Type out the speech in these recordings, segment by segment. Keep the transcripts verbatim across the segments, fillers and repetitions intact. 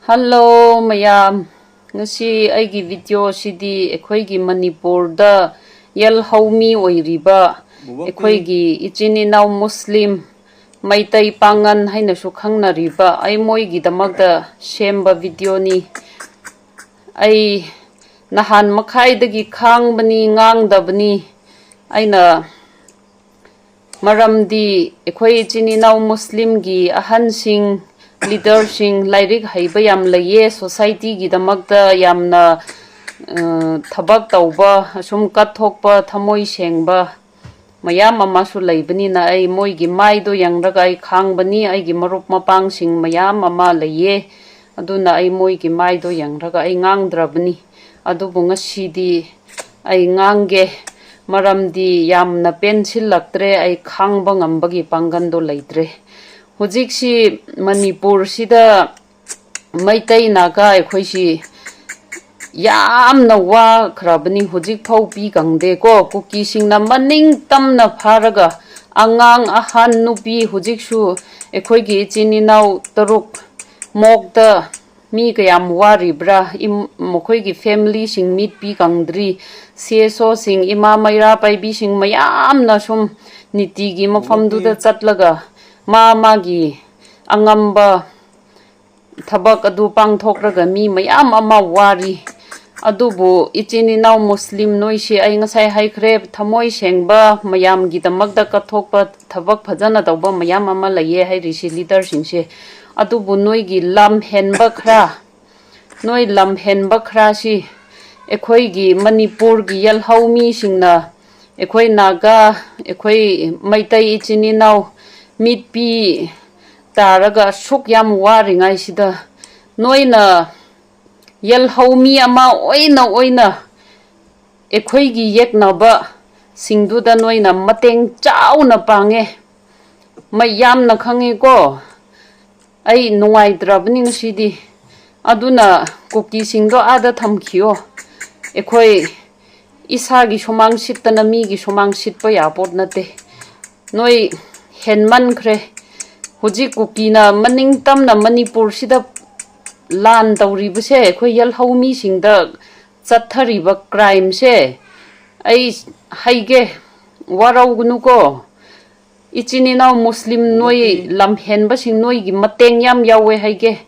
Hello ꯃꯌꯥꯝ, ꯉꯁꯤ ꯑꯩꯒꯤ ꯚꯤꯗꯤꯑꯣꯁꯤꯗꯤ ꯑꯩꯈꯣꯏꯒꯤ ꯃꯅꯤꯄꯨꯔꯗ ꯌꯦꯜꯍꯧꯃꯤ ꯑꯣꯏꯔꯤꯕ ꯑꯩꯈꯣꯏꯒꯤ ꯏꯆꯤꯟ ꯏꯅꯥꯎ ꯃꯨꯁꯂꯤꯝ, ꯃꯩꯇꯩ ꯄꯥꯉꯟ ꯍꯥꯏꯅꯁꯨ ꯈꯪꯅꯔꯤꯕ ꯑꯩ ꯃꯣꯏꯒꯤꯗꯃꯛꯇ ꯁꯦꯝꯕ ꯚꯤꯗꯤꯑꯣꯅꯤ꯫ ꯑꯩ ꯅꯍꯥꯟ ꯃꯈꯥꯏꯗꯒꯤ ꯈꯥꯡꯕꯅꯤ, ꯉꯥꯡꯗꯕꯅꯤ꯫ ꯑꯩꯅ ꯃꯔꯝꯗꯤ ꯑꯩꯈꯣꯏ ꯏꯆꯤꯟ ꯏꯅꯥꯎ ꯃꯨꯁꯂꯤꯝꯒꯤ ꯑꯍꯟꯁꯤꯡ, ꯂꯤꯗꯔꯁꯤꯡ, ꯂꯥꯏꯔꯤꯛ ꯍꯩꯕ ꯌꯥꯝ ꯂꯩꯌꯦ, ꯁꯣꯁꯥꯏꯇꯤꯒꯤꯗꯃꯛꯇ ꯌꯥꯝꯅ, ꯑ, ꯊꯕꯛ ꯇꯧꯕ, ꯑꯁꯨꯝ ꯀꯠꯊꯣꯛꯄ, ꯊꯃꯣꯏ ꯁꯦꯡꯕ ꯃꯌꯥꯝ ꯑꯃꯁꯨ ꯂꯩꯕꯅꯤꯅ ꯑꯩ ꯃꯣꯏꯒꯤ ꯃꯥꯏꯗꯣ ꯌꯦꯡꯂꯒ ꯑꯩ ꯈꯥꯡꯕꯅꯤ꯫ ꯑꯩꯒꯤ ꯃꯔꯨꯞ ꯃꯄꯥꯡꯁꯤꯡ ꯃꯌꯥꯝ ꯑꯃ ꯂꯩꯌꯦ, ꯑꯗꯨꯅ ꯑꯩ ꯃꯣꯏꯒꯤ ꯃꯥꯏꯗꯣ ꯌꯦꯡꯂꯒ ꯑꯩ ꯉꯥꯡꯗ꯭ꯔꯕꯅꯤ꯫ ꯑꯗꯨꯕꯨ ꯉꯁꯤꯗꯤ ꯑꯩ ꯉꯥꯡꯒꯦ, ꯃꯔꯝꯗꯤ ꯌꯥꯝꯅ ꯄꯦꯟꯁꯤꯜꯂꯛꯇ꯭ꯔꯦ, ꯑꯩ ꯈꯥꯡꯕ ꯉꯝꯕꯒꯤ ꯄꯥꯡꯒꯜꯗꯣ ꯂꯩꯇ꯭ꯔꯦ꯫ ꯍꯧꯖꯤꯛꯁꯤ ꯃꯅꯤꯄꯨꯔꯁꯤꯗ ꯃꯩꯇꯩ ꯅꯥꯒꯥ ꯑꯩꯈꯣꯏꯁꯤ ꯌꯥꯝꯅ ꯋꯥꯈ꯭ꯔꯕꯅꯤ, ꯍꯧꯖꯤꯛ ꯐꯥꯎ ꯄꯤ ꯀꯪꯗꯦꯀꯣ꯫ ꯀꯨꯀꯤꯁꯤꯡꯅ ꯃꯅꯤꯡ ꯇꯝꯅ ꯐꯥꯔꯒ ꯑꯉꯥꯡ ꯑꯍꯟ ꯅꯨꯄꯤ ꯍꯧꯖꯤꯛꯁꯨ ꯑꯩꯈꯣꯏꯒꯤ ꯏꯆꯤꯟ ꯏꯅꯥꯎ ꯇꯔꯨꯛ ꯃꯣꯛꯇ ꯃꯤ ꯀꯌꯥꯝ ꯋꯥꯔꯤꯕ꯭ꯔꯥ? ꯏꯝ-, ꯃꯈꯣꯏꯒꯤ ꯐꯦꯃꯤꯂꯤꯁꯤꯡ ꯃꯤꯠ ꯄꯤ ꯀꯪꯗ꯭ꯔꯤ꯫ ꯁꯤ ꯑꯦꯁ ꯑꯣꯁꯤꯡ, ꯏꯃꯥ ꯃꯩꯔꯥ ꯄꯥꯏꯕꯤꯁꯤꯡ ꯃꯌꯥꯝꯅ ꯁꯨꯝ ꯅꯤꯇꯤꯒꯤ ꯃꯐꯝꯗꯨꯗ ꯆꯠꯂꯒ ꯃꯥ ꯃꯥꯒꯤ ꯑꯉꯝꯕ ꯊꯕꯛ ꯑꯗꯨ ꯄꯥꯡꯊꯣꯛꯂꯒ ꯃꯤ ꯃꯌꯥꯝ ꯑꯃ ꯋꯥꯔꯤ꯫ ꯑꯗꯨꯕꯨ ꯏꯆꯤꯟ ꯏꯅꯥꯎ ꯃꯨꯁꯂꯤꯝ ꯅꯣꯏꯁꯤ ꯑꯩ ꯉꯁꯥꯏ ꯍꯥꯏꯈ꯭ꯔꯦ, ꯊꯃꯣꯏ ꯁꯦꯡꯕ, ꯃꯌꯥꯝꯒꯤꯗꯃꯛꯇ ꯀꯠꯊꯣꯛꯄ, ꯊꯕꯛ ꯐꯖꯅ ꯇꯧꯕ ꯃꯌꯥꯝ ꯑꯃ ꯂꯩꯌꯦ ꯍꯥꯏꯔꯤꯁꯤ ꯂꯤꯗꯔꯁꯤꯡꯁꯦ꯫ ꯑꯗꯨꯕꯨ ꯅꯣꯏꯒꯤ ꯂꯝ ꯍꯦꯟꯕ ꯈꯔ, ꯅꯣꯏ ꯂꯝ ꯍꯦꯟꯕ ꯈꯔꯁꯤ ꯑꯩꯈꯣꯏꯒꯤ ꯃꯅꯤꯄꯨꯔꯒꯤ ꯌꯦꯜꯍꯧ ꯃꯤꯁꯤꯡꯅ, ꯑꯩꯈꯣꯏ ꯅꯥꯒꯥ, ꯑꯩꯈꯣꯏ ꯃꯩꯇꯩ ꯏꯆꯤꯟ ꯏꯅꯥꯎ ꯃꯤꯠꯄꯤ ꯇꯥꯔꯒ ꯑꯁꯨꯛ ꯌꯥꯝ ꯋꯥꯔꯤꯉꯩꯁꯤꯗ ꯅꯣꯏꯅ ꯌꯦꯜꯍꯧ ꯃꯤ ꯑꯃ ꯑꯣꯏꯅ ꯑꯣꯏꯅ ꯑꯩꯈꯣꯏꯒꯤ ꯌꯦꯛꯅꯕꯁꯤꯡꯗꯨꯗ ꯅꯣꯏꯅ ꯃꯇꯦꯡ ꯆꯥꯎꯅ ꯄꯥꯡꯉꯦ꯫ ꯃꯌꯥꯝꯅ ꯈꯪꯉꯤꯀꯣ꯫ ꯑꯩ ꯅꯨꯡꯉꯥꯏꯇ꯭ꯔꯕꯅꯤ ꯉꯁꯤꯗꯤ꯫ ꯑꯗꯨꯅ ꯀꯨꯀꯤꯁꯤꯡꯗꯣ ꯑꯥꯗ ꯊꯝꯈꯤꯌꯣ꯫ ꯑꯩꯈꯣꯏ ꯏꯁꯥꯒꯤ ꯁꯨꯃꯥꯡ ꯁꯤꯠꯇꯅ ꯃꯤꯒꯤ ꯁꯨꯃꯥꯡ ꯁꯤꯠꯄ ꯌꯥꯄꯣꯠ ꯅꯠꯇꯦ꯫ ꯅꯣꯏ ꯍꯦꯟꯃꯟꯈ꯭ꯔꯦ꯫ ꯍꯧꯖꯤꯛ ꯀꯨꯀꯤꯅ ꯃꯅꯤꯡ ꯇꯝꯅ ꯃꯅꯤꯄꯨꯔꯁꯤꯗ ꯂꯥꯟ ꯇꯧꯔꯤꯕꯁꯦ, ꯑꯩꯈꯣꯏ ꯌꯦꯜꯍꯧ ꯃꯤꯁꯤꯡꯗ ꯆꯠꯊꯔꯤꯕ ꯀ꯭ꯔꯥꯏꯝꯁꯦ, ꯑꯩ ꯍꯥꯏꯒꯦ, ꯋꯥꯔꯧꯒꯅꯨꯀꯣ꯫ ꯏꯆꯤꯟ ꯏꯅꯥꯎ ꯃꯨꯁꯂꯤꯝ ꯅꯣꯏ ꯂꯝ ꯍꯦꯟꯕꯁꯤꯡ ꯅꯣꯏꯒꯤ ꯃꯇꯦꯡ ꯌꯥꯝ ꯌꯥꯎꯋꯦ ꯍꯥꯏꯒꯦ꯫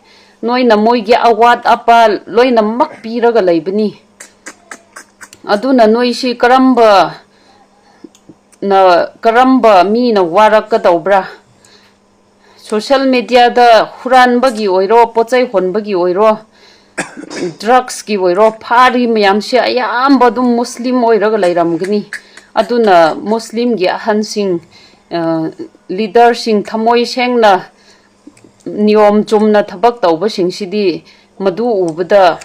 ꯅꯣꯏꯅ ꯃꯣꯏꯒꯤ ꯑꯋꯥꯠ ꯑꯄꯥ ꯂꯣꯏꯅꯃꯛ ꯄꯤꯔꯒ ꯂꯩꯕꯅꯤ꯫ ꯑꯗꯨꯅ ꯅꯣꯏꯁꯤ ꯀꯔꯝꯕ ꯅ-, ꯀꯔꯝꯕ ꯃꯤꯅ ꯋꯥꯔꯛꯀꯗꯧꯕ꯭ꯔꯥ? ꯁꯣꯁꯦꯜ ꯃꯦꯗꯤꯌꯥꯗ ꯍꯨꯔꯥꯟꯕꯒꯤ ꯑꯣꯏꯔꯣ, ꯄꯣꯠ ꯆꯩ ꯍꯣꯟꯕꯒꯤ ꯑꯣꯏꯔꯣ, ꯗ꯭ꯔꯛꯁꯀꯤ ꯑꯣꯏꯔꯣ, ꯐꯥꯔꯤ ꯃꯌꯥꯝꯁꯦ ꯑꯌꯥꯝꯕ ꯑꯗꯨꯝ ꯃꯨꯁꯂꯤꯝ ꯑꯣꯏꯔꯒ ꯂꯩꯔꯝꯒꯅꯤ꯫ ꯑꯗꯨꯅ ꯃꯨꯁꯂꯤꯝꯒꯤ ꯑꯍꯟꯁꯤꯡ, ꯑ, ꯂꯤꯗꯔꯁꯤꯡ, ꯊꯃꯣꯏ ꯁꯦꯡꯅ ꯅꯤꯌꯣꯝ ꯆꯨꯝꯅ ꯊꯕꯛ ꯇꯧꯕꯁꯤꯡꯁꯤꯗꯤ ꯃꯗꯨ ꯎꯕꯗ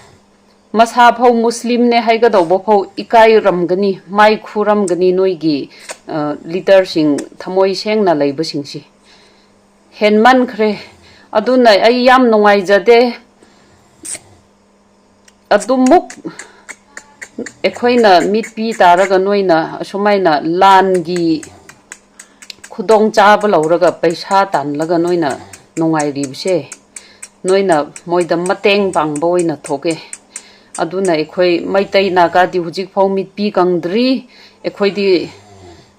ꯃꯁꯥ ꯐꯧ ꯃꯨꯁꯂꯤꯝꯅꯦ ꯍꯥꯏꯒꯗꯧꯕ ꯐꯧ ꯏꯀꯥꯏꯔꯝꯒꯅꯤ, ꯃꯥꯏ ꯈꯨꯔꯝꯒꯅꯤ ꯅꯣꯏꯒꯤ, ꯑ, ꯂꯤꯗꯔꯁꯤꯡ, ꯊꯃꯣꯏ ꯁꯦꯡꯅ ꯂꯩꯕꯁꯤꯡꯁꯤ꯫ ꯍꯦꯟꯃꯟꯈ꯭ꯔꯦ꯫ ꯑꯗꯨꯅ ꯑꯩ ꯌꯥꯝ ꯅꯨꯡꯉꯥꯏꯖꯗꯦ꯫ ꯑꯗꯨꯃꯨꯛ ꯑꯩꯈꯣꯏꯅ ꯃꯤꯠ ꯄꯤ ꯇꯥꯔꯒ ꯅꯣꯏꯅ ꯑꯁꯨꯃꯥꯏꯅ ꯂꯥꯟꯒꯤ ꯈꯨꯗꯣꯡꯆꯥꯕ ꯂꯧꯔꯒ ꯄꯩꯁꯥ ꯇꯥꯟꯂꯒ ꯅꯣꯏꯅ ꯅꯨꯡꯉꯥꯏꯔꯤꯕꯁꯦ, ꯅꯣꯏꯅ ꯃꯣꯏꯗ ꯃꯇꯦꯡ ꯄꯥꯡꯕ ꯑꯣꯏꯅ ꯊꯣꯛꯑꯦ꯫ ꯑꯗꯨꯅ ꯑꯩꯈꯣꯏ ꯃꯩꯇꯩ ꯅꯥꯒꯥꯗꯤ ꯍꯧꯖꯤꯛꯐꯥꯎ ꯃꯤꯠꯄꯤ ꯀꯪꯗ꯭ꯔꯤ꯫ ꯑꯩꯈꯣꯏꯗꯤ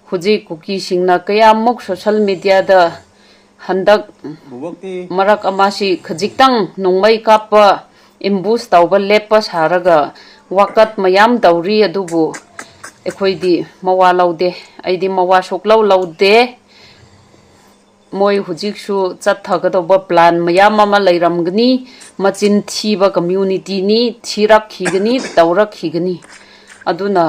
ꯍꯧꯖꯤꯛ ꯀꯨꯀꯤꯁꯤꯡꯅ ꯀꯌꯥꯃꯨꯛ ꯁꯣꯁꯦꯜ ꯃꯦꯗꯤꯌꯥꯗ ꯍꯟꯗꯛ ꯃꯔꯛ ꯑꯃꯁꯤ ꯈꯖꯤꯛꯇꯪ ꯅꯣꯡꯃꯩ ꯀꯥꯞꯄ, ꯑꯦꯝꯕꯨꯁ ꯇꯧꯕ ꯂꯦꯞꯄ ꯁꯥꯔꯒ ꯋꯥꯀꯠ ꯃꯌꯥꯝ ꯇꯧꯔꯤ, ꯑꯗꯨꯕꯨ ꯑꯩꯈꯣꯏꯗꯤ ꯃꯋꯥ ꯂꯧꯗꯦ꯫ ꯑꯩꯗꯤ ꯃꯋꯥ ꯁꯨꯛꯂꯧ ꯂꯧꯗꯦ꯫ ꯃꯣꯏ ꯍꯧꯖꯤꯛꯁꯨ ꯆꯠꯊꯒꯗꯧꯕ ꯄ꯭ꯂꯥꯟ ꯃꯌꯥꯝ ꯑꯃ ꯂꯩꯔꯝꯒꯅꯤ꯫ ꯃꯆꯤꯟ ꯊꯤꯕ ꯀꯝꯃ꯭ꯌꯨꯅꯤꯇꯤꯅꯤ, ꯊꯤꯔꯛꯈꯤꯒꯅꯤ, ꯇꯧꯔꯛꯈꯤꯒꯅꯤ꯫ ꯑꯗꯨꯅ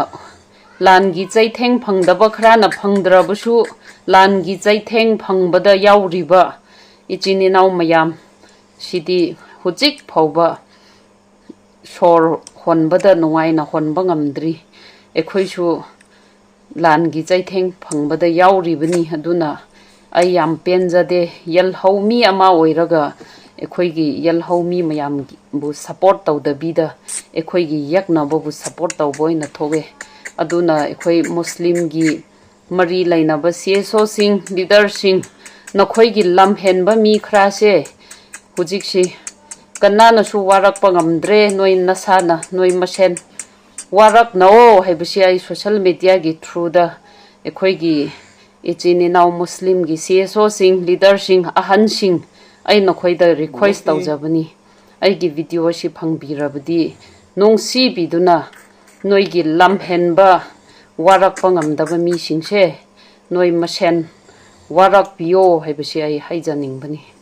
ꯂꯥꯟꯒꯤ ꯆꯩꯊꯦꯡ ꯐꯪꯗꯕ ꯈꯔꯅ ꯐꯪꯗ꯭ꯔꯕꯁꯨ, ꯂꯥꯟꯒꯤ ꯆꯩꯊꯦꯡ ꯐꯪꯕꯗ ꯌꯥꯎꯔꯤꯕ ꯏꯆꯤꯟ ꯏꯅꯥꯎ ꯃꯌꯥꯝ ꯁꯤꯗꯤ ꯍꯧꯖꯤꯛ ꯐꯥꯎꯕ ꯁꯣꯔ ꯍꯣꯟꯕꯗ ꯅꯨꯡꯉꯥꯏꯅ ꯍꯣꯟꯕ ꯉꯝꯗ꯭ꯔꯤ꯫ ꯑꯩꯈꯣꯏꯁꯨ ꯂꯥꯟꯒꯤ ꯆꯩꯊꯦꯡ ꯐꯪꯕꯗ ꯌꯥꯎꯔꯤꯕꯅꯤ꯫ ꯑꯗꯨꯅ ꯑꯩ ꯌꯥꯝ ꯄꯦꯟꯖꯗꯦ꯫ ꯌꯦꯜꯍꯧ ꯃꯤ ꯑꯃ ꯑꯣꯏꯔꯒ ꯑꯩꯈꯣꯏꯒꯤ ꯌꯦꯜꯍꯧ ꯃꯤ ꯃꯌꯥꯝꯕꯨ ꯁꯄꯣꯔꯠ ꯇꯧꯗꯕꯤꯗ ꯑꯩꯈꯣꯏꯒꯤ ꯌꯦꯛꯅꯕꯕꯨ ꯁꯄꯣꯔꯠ ꯇꯧꯕ ꯑꯣꯏꯅ ꯊꯣꯛꯑꯦ꯫ ꯑꯗꯨꯅ ꯑꯩꯈꯣꯏ ꯃꯨꯁꯂꯤꯝꯒꯤ ꯃꯔꯤ ꯂꯩꯅꯕ ꯁꯤ ꯑꯦꯁ ꯑꯣꯁꯤꯡ, ꯂꯤꯗꯔꯁꯤꯡ, ꯅꯈꯣꯏꯒꯤ ꯂꯝ ꯍꯦꯟꯕ ꯃꯤ ꯈꯔꯁꯦ ꯍꯧꯖꯤꯛꯁꯤ ꯀꯅꯥꯅꯁꯨ ꯋꯥꯔꯛꯄ ꯉꯝꯗ꯭ꯔꯦ꯫ ꯅꯣꯏ ꯅꯁꯥꯅ, ꯅꯣꯏ ꯃꯁꯦꯟ ꯋꯥꯔꯛꯅꯧ ꯍꯥꯏꯕꯁꯤ ꯑꯩ social mediaꯒꯤ throughꯗ ꯑꯩꯈꯣꯏꯒꯤ ꯏꯆꯤꯟ ꯏꯅꯥꯎ ꯃꯨꯁꯂꯤꯝꯒꯤ CSOꯁꯤꯡ, leaderꯁꯤꯡ, ꯑꯍꯟꯁꯤꯡ, ꯑꯩ ꯅꯈꯣꯏꯗ request ꯇꯧꯖꯕꯅꯤ꯫ ꯑꯩꯒꯤ video ꯑꯁꯤ ꯐꯪꯕꯤꯔꯕꯗꯤ ꯅꯨꯡꯁꯤꯕꯤꯗꯨꯅ ꯅꯣꯏꯒꯤ ꯂꯝꯍꯦꯟꯕ, ꯋꯥꯔꯛꯄ ꯉꯝꯗꯕ ꯃꯤꯁꯤꯡꯁꯦ ꯅꯣꯏ ꯃꯁꯦꯟ ꯋꯥꯔꯛꯄꯤꯌꯣ ꯍꯥꯏꯕꯁꯤ ꯑꯩ ꯍꯥꯏꯖꯅꯤꯡꯕꯅꯤ꯫